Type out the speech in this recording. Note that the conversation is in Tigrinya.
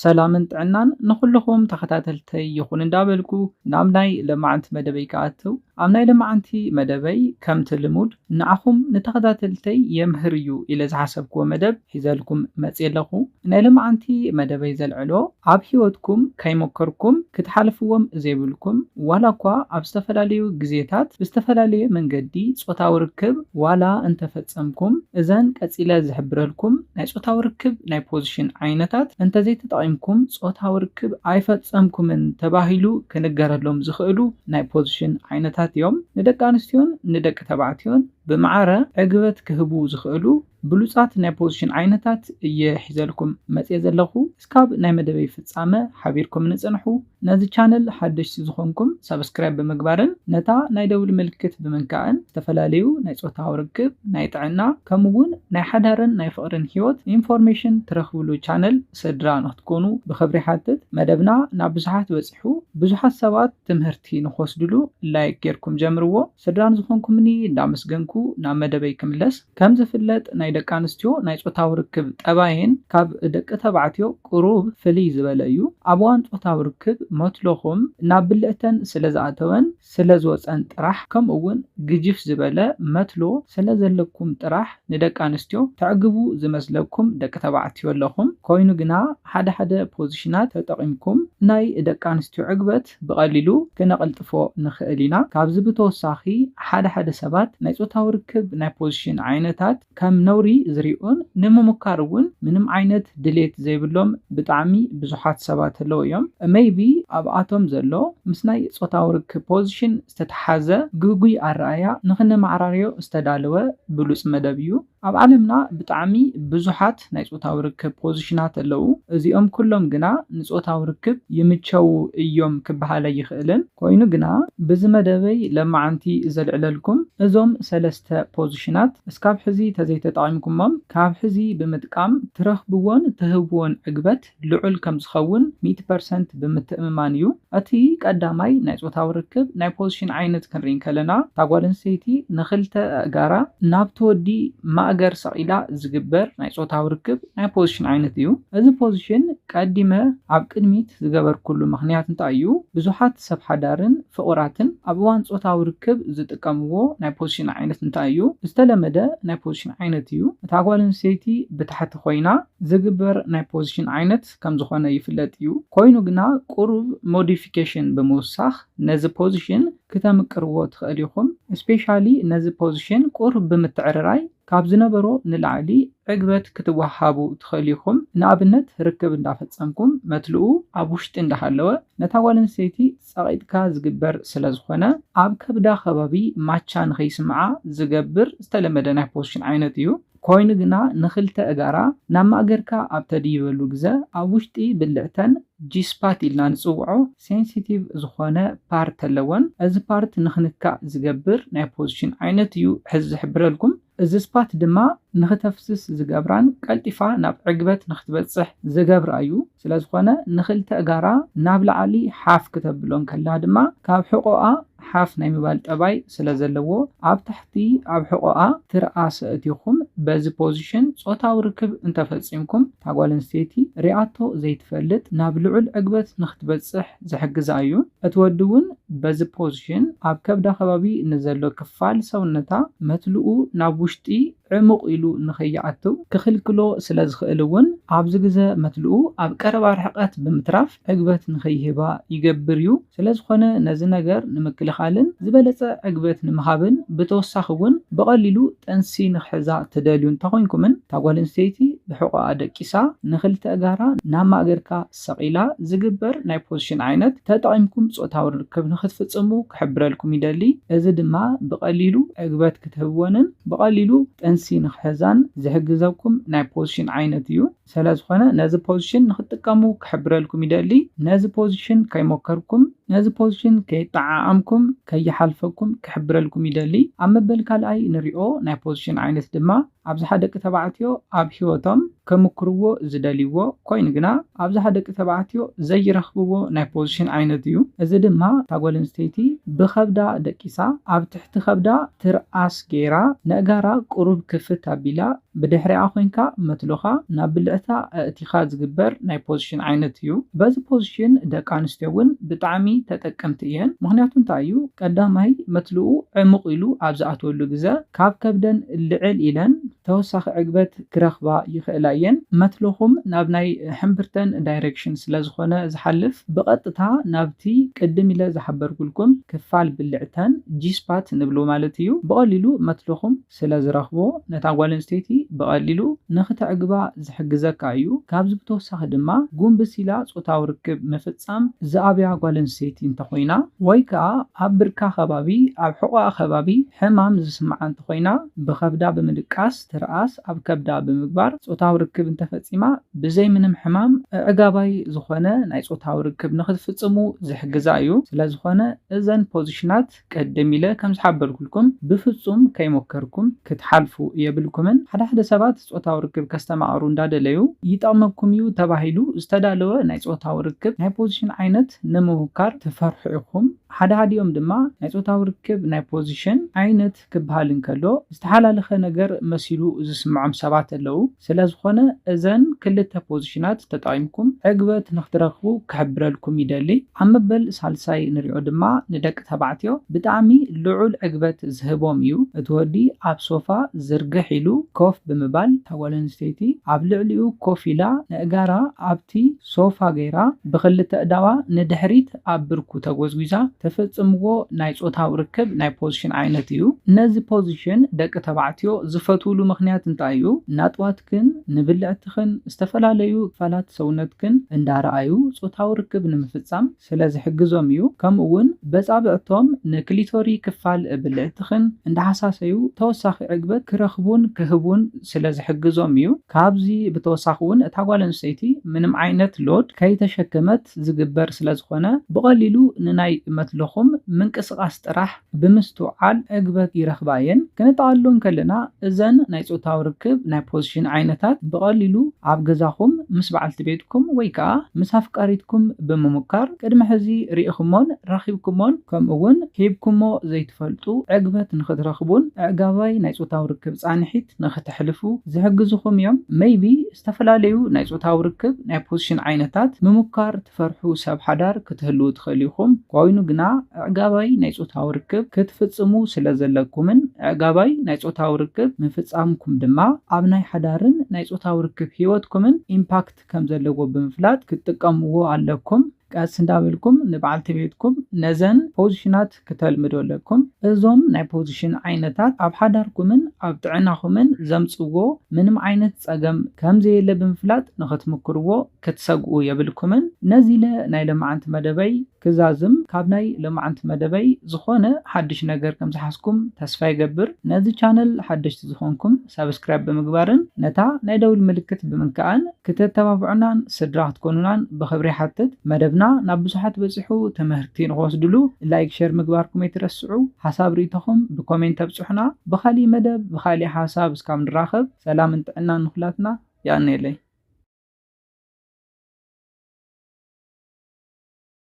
ሰላምን ጥዕናን ንኹልኹም ተኸታተልተይ ይኹን እንዳበልኩ ናብ ናይ ለማዓንቲ መደበይ ክኣትው። ኣብ ናይ ለማዓንቲ መደበይ ከምቲ ልሙድ ንዓኹም ንተኸታተልተይ የምህር እዩ ኢለ ዝሓሰብክዎ መደብ ሒዘልኩም መፅየ ኣለኹ። ናይ ለማዓንቲ መደበይ ዘልዕሎ ኣብ ህይወትኩም ከይሞከርኩም ክትሓልፍዎም ዘይብልኩም ዋላ እኳ ኣብ ዝተፈላለዩ ግዜታት ብዝተፈላለየ መንገዲ ፆታዊ ርክብ ዋላ እንተፈፀምኩም እዘን ቀፂለ ዝሕብረልኩም ናይ ፆታዊ ርክብ ናይ ፖዚሽን ዓይነታት እንተዘይተጠቒምኩም ፆታዊ ርክብ ኣይፈፀምኩምን ተባሂሉ ክንገረሎም ዝኽእሉ ናይ ፖዚሽን ዓይነታት እዮም። ንደቂ ኣንስትዮን ንደቂ ተባዕትዮን ብማዕረ ዕግበት ክህቡ ዝኽእሉ ብሉፃት ናይ ፖዚሽን ዓይነታት እየ ሒዘልኩም መፅየ ዘለኹ። እስካብ ናይ መደበይ ፍፃመ ሓቢርኩም ንፅንሑ። ነዚ ቻነል ሓደሽቲ ዝኾንኩም ሳብስክራይብ ብምግባርን ነታ ናይ ደውል ምልክት ብምንካእን ዝተፈላለዩ ናይ ፆታዊ ርክብ፣ ናይ ጥዕና ከምኡ እውን ናይ ሓዳርን ናይ ፍቕርን ህይወት ኢንፎርሜሽን ትረኽብሉ ቻነል ስድራ ንክትኮኑ ብኽብሪ ሓትት። መደብና ናብ ብዙሓት በፂሑ ብዙሓት ሰባት ትምህርቲ ንክወስድሉ ላይክ ጌርኩም ጀምርዎ። ስድራ ንዝኾንኩምኒ እንዳመስገንኩ ናብ መደበይ ክምለስ። ከም ዝፍለጥ ናይ ደቂ ኣንስትዮ ናይ ፆታዊ ርክብ ጠባየን ካብ ደቂ ተባዕትዮ ቁሩብ ፍልይ ዝበለ እዩ። ኣብ እዋን ፆታዊ ርክብ መትሎኹም ናብ ብልዕተን ስለ ዝኣተወን ስለ ዝወፀን ጥራሕ ከምኡ እውን ግጅፍ ዝበለ መትሎ ስለ ዘለኩም ጥራሕ ንደቂ ኣንስትዮ ተዕግቡ ዝመስለኩም ደቂ ተባዕትዮ ኣለኹም። ኮይኑ ግና ሓደ ሓደ ፖዚሽናት ተጠቒምኩም ናይ ደቂ ኣንስትዮ ዕግበት ብቐሊሉ ክነቐልጥፎ ንኽእል ኢና። ካብዚ ብተወሳኺ ሓደ ሓደ ሰባት ናይ ፆታዊ ርክብ ናይ ፖዚሽን ዓይነታት ከም ነውሪ ዝሪኡን ንምምካር እውን ምንም ዓይነት ድሌት ዘይብሎም ብጣዕሚ ብዙሓት ሰባት ኣለዉ እዮም። ሜይቢ ኣብኣቶም ዘሎ ምስ ናይ ፆታዊ ርክብ ፖዚሽን ዝተተሓዘ ግጉይ ኣረኣያ ንኽነማዕራርዮ ዝተዳለወ ብሉፅ መደብ እዩ። ኣብ ዓለምና ብጣዕሚ ብዙሓት ናይ ፆታዊ ርክብ ፖዚሽናት ኣለዉ። እዚኦም ኩሎም ግና ንፆታዊ ርክብ ይምቸዉ እዮም ክበሃል ኣይኽእልን። ኮይኑ ግና ብዚ መደበይ ለማዓንቲ ዘልዕለልኩም እዞም ሰለስተ ፖዚሽናት እስካብ ሕዚ ተዘይተጠቒምኩሞም ካብ ሕዚ ብምጥቃም ትረኽብዎን ትህብዎን ዕግበት ልዑል ከም ዝኸውን ሚእቲ ፐርሰንት ብምትእምማን እዩ። እቲ ቀዳማይ ናይ ፆታዊ ርክብ ናይ ፖዚሽን ዓይነት ክንርኢ እንከለና እታ ጓል ኣንስተይቲ ንኽልተ ኣእጋራ ናብቲ ወዲ ማእገር ሰቒላ ዝግበር ናይ ፆታዊ ርክብ ናይ ፖዚሽን ዓይነት እዩ። እዚ ፖዚሽን ቀዲመ ኣብ ቅድሚት ዝገበርኩሉ ምኽንያት እንታይ እዩ? ብዙሓት ሰብ ሓዳርን ፍቑራትን ኣብ እዋን ፆታዊ ርክብ ዝጥቀምዎ ናይ ፖዚሽን ዓይነት እንታይ እዩ? ዝተለመደ ናይ ፖዚሽን ዓይነት እዩ። እታ ጓል ኣንስተይቲ ብታሕቲ ኮይና ዝግበር ናይ ፖዚሽን ዓይነት ከም ዝኾነ ይፍለጥ እዩ። ኮይኑ ግና ቁሩብ ሞዲፊኬሽን ብምውሳኽ ነዚ ፖዚሽን ክተምቅርዎ ትኽእል ኢኹም። ስፔሻሊ ነዚ ፖዚሽን ቁሩብ ብምትዕርራይ ካብ ዝነበሮ ንላዕሊ ዕግበት ክትወሃቡ ትኽእል ኢኹም። ንኣብነት ርክብ እንዳፈጸምኩም መትልኡ ኣብ ውሽጢ እንዳሃለወ ነታ ጓል ኣንስተይቲ ጸቒጥካ ዝግበር ስለ ዝኾነ ኣብ ከብዳ ከባቢ ማቻ ንኸይስምዓ ዝገብር ዝተለመደ ናይ ፖዚሽን ዓይነት እዩ። ኮይኑ ግና ንኽልተ እጋራ ናብ ማእገርካ ኣብ ተድይበሉ ግዘ ኣብ ውሽጢ ብልዕተን ጂ ስፓት ኢልና ንጽውዖ ሴንሲቲቭ ዝኾነ ፓርት ኣለወን። እዚ ፓርት ንኽንካእ ዝገብር ናይ ፖዚሽን ዓይነት እዩ ሕዚ ዝሕብረልኩም። እዚ ስፓት ድማ ንኽተፍስስ ዝገብራን ቀልጢፋ ናብ ዕግበት ንኽትበጽሕ ዝገብራ እዩ። ስለ ዝኾነ ንኽልተ እጋራ ናብ ላዕሊ ሓፍ ክተብሎ እንከላ ድማ ካብ ሕቖኣ ሓፍ ናይ ምባል ጠባይ ስለ ዘለዎ ኣብ ታሕቲ ኣብ ሕቖኣ ትርኣስ ኣእቲኹም በዚ ፖዚሽን ጾታዊ ርክብ እንተፈጺምኩም እታ ጓል ኣንስተይቲ ሪኣቶ ዘይትፈልጥ ናብ ልዑል ዕግበት ንኽትበጽሕ ዝሕግዛ እዩ። እቲ ወዲ እውን በዚ ፖዚሽን ኣብ ከብዳ ከባቢ ንዘሎ ክፋል ሰውነታ መትልኡ ናብ ውሽጢ ዕሙቕ ኢሉ ንኸይኣትው ክኽልክሎ ስለ ዝኽእል እውን ኣብዚ ግዘ መትልኡ ኣብ ቀረባ ርሕቀት ብምትራፍ ዕግበት ንኸይህባ ይገብር እዩ። ስለ ዝኾነ ነዚ ነገር ንምክልኻልን ዝበለፀ ዕግበት ንምሃብን ብተወሳኺ እውን ብቐሊሉ ጥንሲ ንኽሕዛ ትደልዩ እንተኾይንኩምን እታ ጓል ኣንስተይቲ ብሕቖኣ ደቂሳ ንኽልተ እጋራ ናብ ማእገርካ ሰቒላ ዝግበር ናይ ፖዚሽን ዓይነት ተጠቒምኩም ጾታዊ ርክብ ንኽትፍጽሙ ክሕብረልኩም ይደሊ። እዚ ድማ ብቐሊሉ ዕግበት ክትህብወንን ብቐሊሉ ጥንሲ ንኽሕዛን ዝሕግዘኩም ናይ ፖዚሽን ዓይነት እዩ። ስለ ዝኾነ ነዚ ፖዚሽን ንኽትጥቀሙ ክሕብረልኩም ይደሊ። ነዚ ፖዚሽን ከይሞከርኩም ነዚ ፖዚሽን ከይጠዓዓምኩም ከይሓልፈኩም ክሕብረልኩም ይደሊ። ኣብ መበል ካልኣይ ንሪኦ ናይ ፖዚሽን ዓይነት ድማ ኣብዝሓ ደቂ ተባዕትዮ ኣብ ህይወቶም ከምክርዎ ዝደልይዎ ኮይኑ ግና ኣብዝሓ ደቂ ተባዕትዮ ዘይረኽብዎ ናይ ፖዚሽን ዓይነት እዩ። እዚ ድማ እታ ጓል ኣንስተይቲ ብኸብዳ ደቂሳ ኣብ ትሕቲ ከብዳ ትርኣስ ገይራ ነእጋራ ቁሩብ ክፍት ኣቢላ ብድሕሪኣ ኮይንካ መትሎኻ ናብ ብልዕታ ኣእቲኻ ዝግበር ናይ ፖዚሽን ዓይነት እዩ። በዚ ፖዚሽን ደቂ ኣንስትዮ እውን ብጣዕሚ ተጠቀምቲ እየን። ምኽንያቱ እንታይ እዩ? ቀዳማይ መትልኡ ዕሙቕ ኢሉ ኣብ ዝኣትወሉ ግዘ ካብ ከብደን ልዕል ኢለን ተወሳኺ ዕግበት ክረኽባ ይኽእላ እየን። መትሎኹም ናብ ናይ ሕምብርተን ዳይሬክሽን ስለ ዝኾነ ዝሓልፍ ብቐጥታ ናብቲ ቅድም ኢለ ዝሓበርኩልኩም ክፋል ብልዕተን ጂስፓት ንብሎ ማለት እዩ። ብቐሊሉ መትሎኹም ስለ ዝረኽቦ ነታ ጓል ኣንስተይቲ ብቐሊሉ ንኽተዕግባ ዝሕግዘካ እዩ። ካብዚ ብተወሳኺ ድማ ጉንብስ ኢላ ጾታዊ ርክብ ምፍጻም ዝኣብያ ጓል ኣንስተይቲ እንተኾይና ወይ ከዓ ኣብ ብርካ ከባቢ ኣብ ሕቖኣ ከባቢ ሕማም ዝስምዓ እንተኾይና ብኸብዳ ብምድቃስ ትርኣስ ኣብ ከብዳ ብምግባር ጾታዊ ርክብ እንተፈጺማ ብዘይ ምንም ሕማም ኣዕጋባይ ዝኾነ ናይ ጾታዊ ርክብ ንኽትፍጽሙ ዝሕግዛ እዩ። ስለዝኾነ እዘን ፖዚሽናት ቅድም ኢለ ከም ዝሓበርኩልኩም ብፍጹም ከይሞከርኩም ክትሓልፉ የብልኩምን። ሓደ ሓደ ሰባት ጾታዊ ርክብ ከስተማቕሩ እንዳደለዩ ይጠቕመኩም እዩ ተባሂሉ ዝተዳለወ ናይ ጾታዊ ርክብ ናይ ፖዚሽን ዓይነት ንምምካር ትፈርሑ ኢኹም። ሓደ ሓዲኦም ድማ ናይ ጾታዊ ርክብ ናይ ፖዚሽን ዓይነት ክበሃል እንከሎ ዝተሓላለኸ ነገር መሲሉ ዝስምዖም ሰባት ኣለዉ። ስለዝኾነ እዘን ክልተ ፖዚሽናት ተጠቒምኩም ዕግበት ንኽትረኽቡ ክሕብረልኩም ይደሊ። ኣብ መበል ሳልሳይ ንሪኦ ድማ ንደቂ ተባዕትዮ ብጣዕሚ ልዑል ዕግበት ዝህቦም እዩ። እቲ ወዲ ኣብ ሶፋ ዝርግሕ ኢሉ ኮፍ ብምባል እታ ጓል ኣንስተይቲ ኣብ ልዕሊኡ ኮፍ ኢላ ነእጋራ ኣብቲ ሶፋ ገይራ ብኽልተ እዳዋ ንድሕሪት ኣብ ብርኩ ተጎዝጒዛ ተፈጽምዎ ናይ ጾታዊ ርክብ ናይ ፖዚሽን ዓይነት እዩ። ነዚ ፖዚሽን ደቂ ተባዕትዮ ዝፈትውሉ ምኽንያት እንታይ እዩ? ናጥዋትክን ንብልዕትኽን ዝተፈላለዩ ክፋላት ሰውነትክን እንዳረኣዩ ጾታዊ ርክብ ንምፍጻም ስለ ዝሕግዞም እዩ። ከምኡ እውን በጻብዕቶም ንክሊቶሪ ክፋል ብልዕትኽን እንዳሓሳሰዩ ተወሳኺ ዕግበት ክረኽቡን ክህቡን ስለ ዝሕግዞም እዩ። ካብዚ ብተወሳኺ እውን እታ ጓል ኣንስተይቲ ምንም ዓይነት ሎድ ከይተሸከመት ዝግበር ስለ ዝኾነ ብቐሊሉ ንናይ መትልኹም ምንቅስቓስ ጥራሕ ብምስትውዓል ዕግበት ይረኽባ እየን። ክንጠቓልሎ እንከለና እዘን ናይ ጾታዊ ርክብ ናይ ፖዚሽን ዓይነታት ብቐሊሉ ኣብ ገዛኹም ምስ በዓልቲ ቤትኩም ወይ ከዓ ምስ ኣፍቃሪትኩም ብምምካር ቅድሚ ሕዚ ርኢኹሞን ረኺብኩሞን ከምኡ እውን ሂብኩሞ ዘይትፈልጡ ዕግበት ንኽትረኽቡን ኣዕጋባይ ናይ ጾታዊ ርክብ ጻንሒት ንኽተሕልፉ ዝሕግዙኹም እዮም። ሜይቢ ዝተፈላለዩ ናይ ጾታዊ ርክብ ናይ ፖዚሽን ዓይነታት ምምካር ትፈርሑ ሰብ ሓዳር ክትህልዉ ትኽእሉ ኢኹም። ኮይኑ ግና ኣዕጋባይ ናይ ጾታዊ ርክብ ክትፍጽሙ ስለ ዘለኩምን ኣዕጋባይ ናይ ጾታዊ ርክብ ምፍጻምኩም ድማ ኣብ ናይ ሓዳርን ናይ ጾታዊ ርክብ ህይወትኩምን ኢምፓክት ከም ዘለዎ ብምፍላጥ ክትጥቀምዎ ኣለኩም። ቀስ እንዳበልኩም ንበዓልቲ ቤትኩም ነዘን ፖዚሽናት ክተልምዱ ኣለኩም። እዞም ናይ ፖዚሽን ዓይነታት ኣብ ሓዳርኩምን ኣብ ጥዕናኹምን ዘምጽዎ ምንም ዓይነት ጸገም ከም ዘየለ ብምፍላጥ ንኽትምክርዎ ክትሰግኡ የብልኩምን። ነዚ ኢለ ናይ ሎማዓንቲ መደበይ ክዛዝም ካብ ናይ ሎማዓንቲ መደበይ ዝኾነ ሓድሽ ነገር ከም ዝሓዝኩም ተስፋ ይገብር። ነዚ ቻነል ሓደሽቲ ዝኾንኩም ሳብስክራይብ ብምግባርን ነታ ናይ ደውል ምልክት ብምንካኣን ክተተባብዑናን ስድራ ክትኮኑናን ብኽብሪ ይሓትት። መደብና ናብ ብዙሓት በጺሑ ትምህርቲ ንኽወስድሉ ላይክ፣ ሸር ምግባርኩም ኣይትረስዑ። ሓሳብ ርእይቶኹም ብኮሜንት ተብጽሑና። ብኻሊእ መደብ ብኻሊእ ሓሳብ እስካብ ንራኸብ ሰላምን ጥዕናን ንኹላትና። የቐንየለይ።